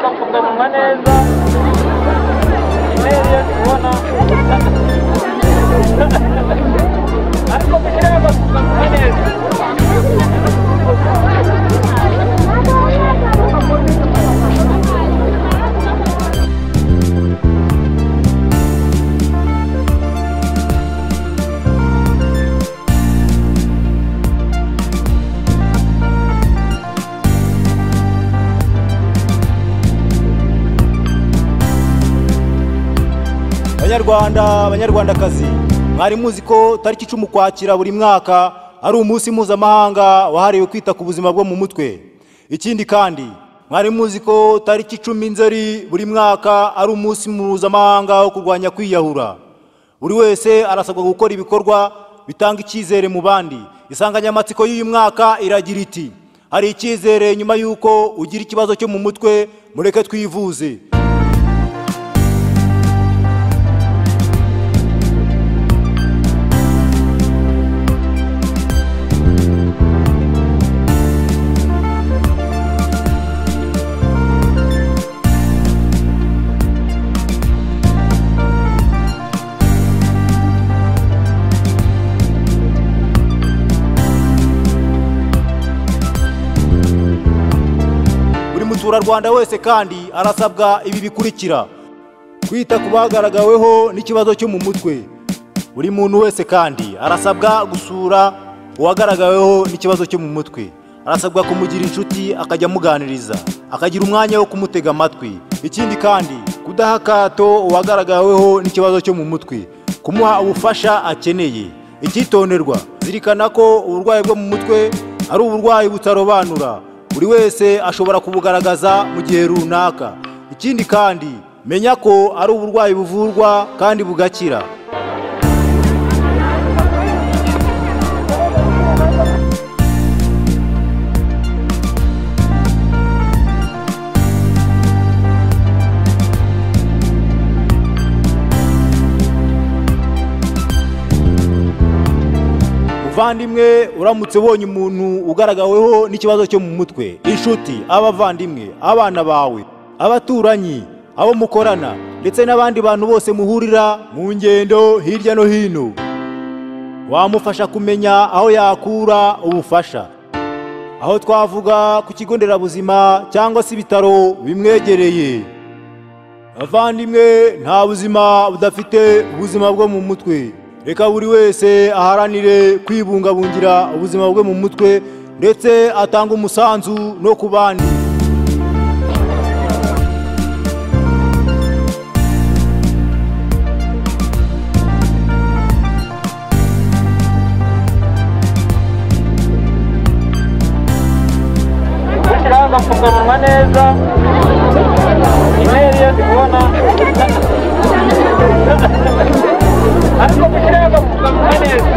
Agapfukamunwa neza, imeri yo tubona, ariko mushyiraho agapfukamunwa neza. Banyarwanda, banyarwandakazi, mwari muzi ko tariki 10 Ukwakira buri mwaka ari umunsi mpuzamahanga wahariwe kwita ku buzima bwo mu mutwe. Ikindi kandi mwari muzi ko tariki 10 Nzeri buri mwaka ari umunsi mpuzamahanga wo kurwanya kwiyahura. Buri wese arasabwa gukora ibikorwa bitanga icyizere mu bandi. Insanganyamatsiko y'uyu mwaka iragira iti: hari icyizere nyuma y'uko ugira ikibazo cyo mu mutwe, mureke twivuze. Muturarwanda wese kandi arasabwa ibi bikurikira: kwita ku bagaragaweho n'ikibazo cyo mu mutwe. Buri muntu wese kandi arasabwa gusura uwagaragaweho n'ikibazo cyo mu mutwe. Arasabwa kumugira inshuti, akajya amuganiriza, akagira umwanya wo kumutega amatwi. Ikindi kandi kudaha akato uwagaragaweho n'ikibazo cyo mu mutwe, kumuha ubufasha akeneye. Icyitonderwa: zirikana ko uburwayi bwo mu mutwe ari uburwayi butarobanura, buri wese ashobora kubugaragaza mu gihe runaka. Ikindi kandi menya ko ari uburwayi buvurwa kandi bugakira. Muvandimwe, uramutse ubonye umuntu ugaragaweho n'ikibazo cyo mu mutwe, inshuti, abavandimwe, abana bawe, abaturanyi, abo mukorana, ndetse n'abandi bantu bose muhurira mu ngendo hirya no hino, wamufasha kumenya aho yakura ubufasha. Aho twavuga ku kigo nderabuzima cyangwa se ibitaro bimwegereye. Abavandimwe, nta buzima budafite ubuzima bwo mu mutwe. Reka buri wese aharanire kwibungabungira ubuzima bwe mu mutwe, ndetse atanga umusanzu no ku bandi. Gushyiraho agapfukamunwa neza, imeri yo tubona, ariko mushyiraho agapfukamunwa neza.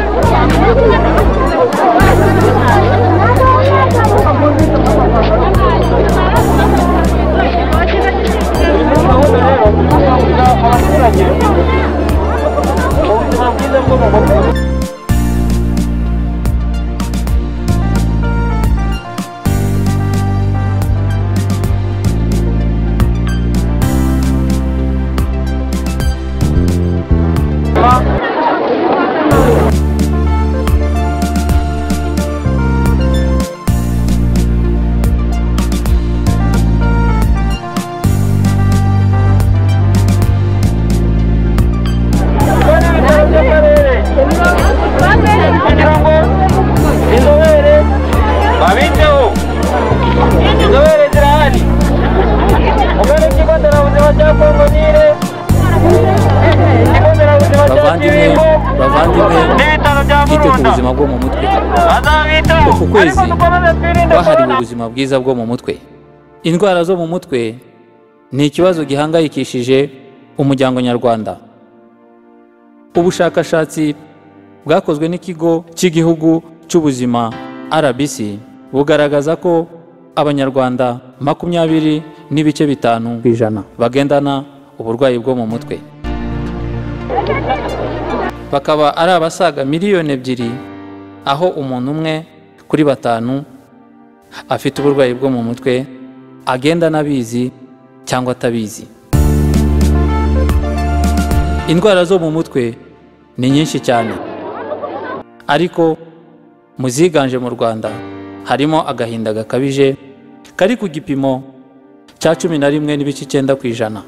Turi muri gahunda rero yo gukangurira abaturage ubuzima bwiza bwo mu mutwe. Kugira ngo inzobere babiteho, inzobere zirahari. Mugane ikigo nderabuzima cya Kongo Nile, ikigo nderabuzima cya Kibingo, bavandimwe, n'ibitaro bya twite ku Murunda buzima bwo mu mutwe. bazabitaho. Uku kwezi Ariko dukomeze twirinde kwahariwe korona. ubuzima bwiza bwo mu mutwe. Indwara zo mu mutwe ni ikibazo gihangayikishije umuryango nyarwanda. Ubushakashatsi bwakozwe n'ikigo cy'igihugu cy'ubuzima RBC bugaragaza ko abanyarwanda 20.5% bagendana uburwayi bwo mu mutwe, bakaba ari abasaga 2 miliyoni, aho umuntu umwe kuri 5 afite uburwayi bwo mu mutwe agenda anabizi cyangwa atabizi. Indwara zo mu mutwe ni nyinshi cyane, ariko mu ziganje mu Rwanda harimo agahinda gakabije kari ku gipimo cya 11.9%.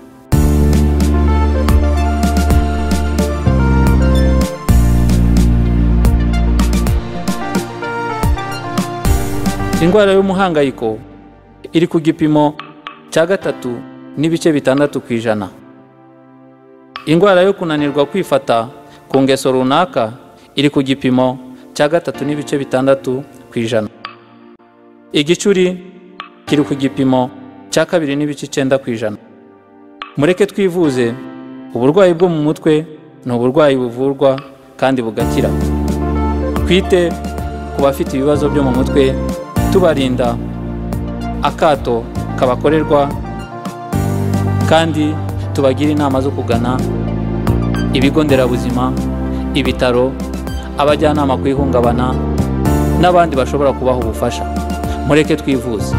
Indwara y'umuhangayiko iri ku gipimo cya 3.6%. Indwara yo kunanirwa kwifata ku ngeso runaka iri ku gipimo cya 3.6%. Igicuri kiri ku gipimo cya 2.9%. Mureke twivuze, uburwayi bwo mu mutwe ni uburwayi buvurwa kandi bugakira. Twite ku bafite ibibazo byo mu mutwe, tubarinda akato kabakorerwa, kandi tubagira inama zo kugana ibigo nderabuzima, ibitaro, abajyanama ku ihungabana n'abandi bashobora kubaha ubufasha. Mureke twivuze.